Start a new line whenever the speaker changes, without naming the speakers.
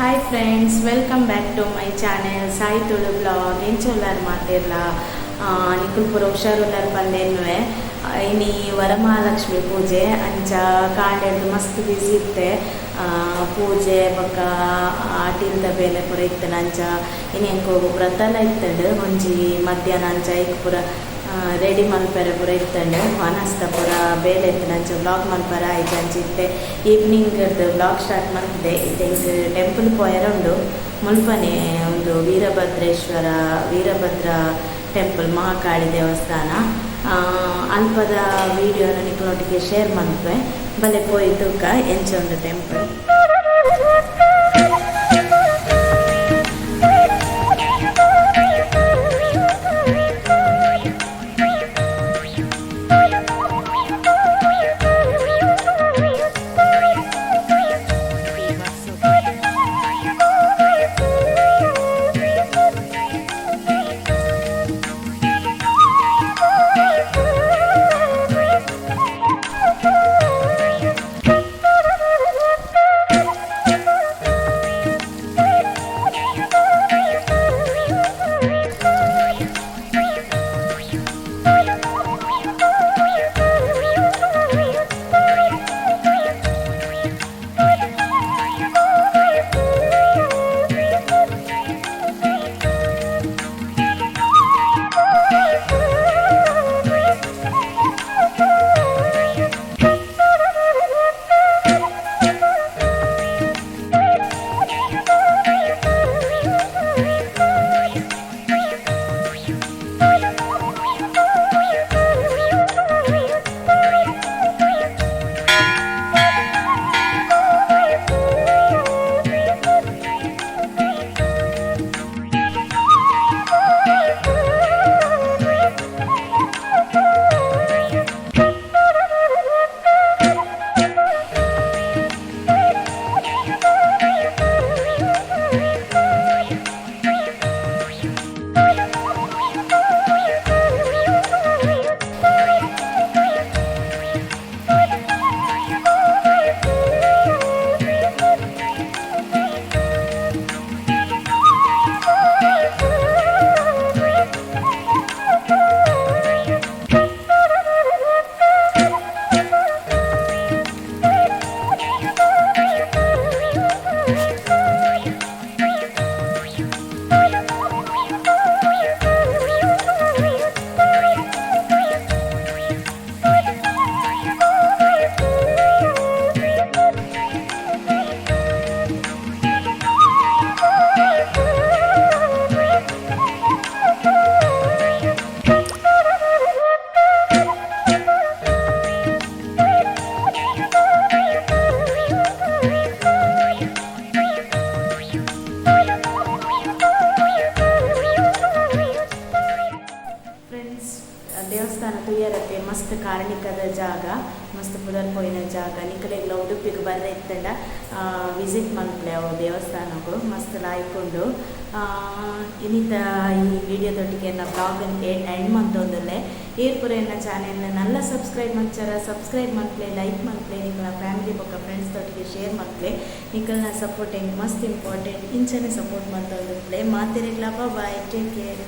Hi friends, welcome back to my channel Sai Tulu blog. ಎಂಚ ಉಲ್ಲಾರ್ ಮಾತೆರ್ಲ? ನಿಕುಲ್ ಪೂರ ಹುಷಾರುಲ್ಲಾರ್ ಪಂದೇನ್ವೆ. ಇನಿ ವರಮಹಾಲಕ್ಷ್ಮಿ ಪೂಜೆ, ಅಂಚ ಕಾಂಡೆರ್ದ್ ಮಸ್ತ್ ಬ್ಯುಸಿ ಇತ್ತೆ. ಪೂಜೆ ಬೊಕ್ಕ ಆಟಿಲ್ದ ಬೇಲೆ ಪೂರ ಇತ್ತುಂಡು. ಅಂಚ ಇನಿ ಎಂಕ್ ವ್ರತಲ ಇತ್ತುಂಡು ಒಂಜಿ ಮಧ್ಯಾಹ್ನ. ಅಂಚ ಐಕ್ ಪೂರ ರೆಡಿ ಮಲ್ಪೆರೆ ಪೂರ ಇತ್ತುಂಡು. ವನಸ್ದ ಪೂರ ಬೇಲೆ ಇತ್ತುಂಡು. ಅಂಚ ವ್ಲಾಗ್ ಮಲ್ಪೆರೆ ಆಯ್ತು. ಅಂಚ ಇತ್ತೆ ಈವ್ನಿಂಗ್ ವ್ಲಾಗ್ ಸ್ಟಾರ್ಟ್ ಮಲ್ತಿದೆ. ಇತ್ತೆ ಎಂಕ್ ಟೆಂಪಲ್ ಪೋಯೆರೆ ಉಂಡು. ಮುಲ್ಪನೆ ಒಂದು ವೀರಭದ್ರೇಶ್ವರ, ವೀರಭದ್ರ ಟೆಂಪಲ್, ಮಹಾಕಾಳಿ ದೇವಸ್ಥಾನ. ಅಲ್ಪದ ವಿಡಿಯೋನ ನಿಕ್ಲೊಟ್ಟಿಗೆ ಶೇರ್ ಮಲ್ಪೆ. ಬಲೆ ಪೋಯಿ ತೂಕ ಎಂಚ ಉಂಡು ಟೆಂಪಲ್. ಫ್ರೆಂಡ್ಸ್, ದೇವಸ್ಥಾನ ತೂಯರತ್ತೆ ಮಸ್ತ್ ಕಾರ್ಣಿಕದ ಜಾಗ, ಮಸ್ತ್ ಪುದರ್ ಪೋಯಿನ ಜಾಗ. ನಿಕಲೆಗ್ಲ ಉಡುಪಿಗ್ ಬರ್ರೆ ಇತ್ತಂಡ ವಿಸಿಟ್ ಮಲ್ಪಲೆ ಅವು ದೇವಸ್ಥಾನಗು, ಮಸ್ತ್ ಲಾಯ್ಕ್ ಉಂಡು. ಇನಿತ ಈ ವಿಡಿಯೋದೊಟ್ಟಿಗೆ ಎನ್ನ ವ್ಲಾಗ್ ಎಂಡ್ ಮಂತೊಂದುಲ್ಲೆ. ಈರ್ ಪೂರ ಎನ್ನ ಚಾನೆಲ್ ನಲ್ಲ ಸಬ್ಸ್ಕ್ರೈಬ್ ಮಲ್ಚರ, ಸಬ್ಸ್ಕ್ರೈಬ್ ಮಲ್ಪಲೆ, ಲೈಕ್ ಮಲ್ಪಲೆ, ನಿಕಲ್ನ ಫ್ಯಾಮಿಲಿ ಬೊಕ್ಕ ಫ್ರೆಂಡ್ಸ್ ದೊಟ್ಟಿಗೆ ಶೇರ್ ಮಲ್ಪಲೆ. ನಿಕಲ್ನ ಸಪೋರ್ಟ್ ಎಂಕ್ ಮಸ್ತ್ ಇಂಪಾರ್ಟೆಂಟ್. ಇಂಚನೆ ಸಪೋರ್ಟ್ ಮಂತೊಂದುಪ್ಪುಲೆ. ಮಾತೆರೆಗ್ಲಾ ಬಾಯ್, ಟೇಕ್ ಕೇರ್.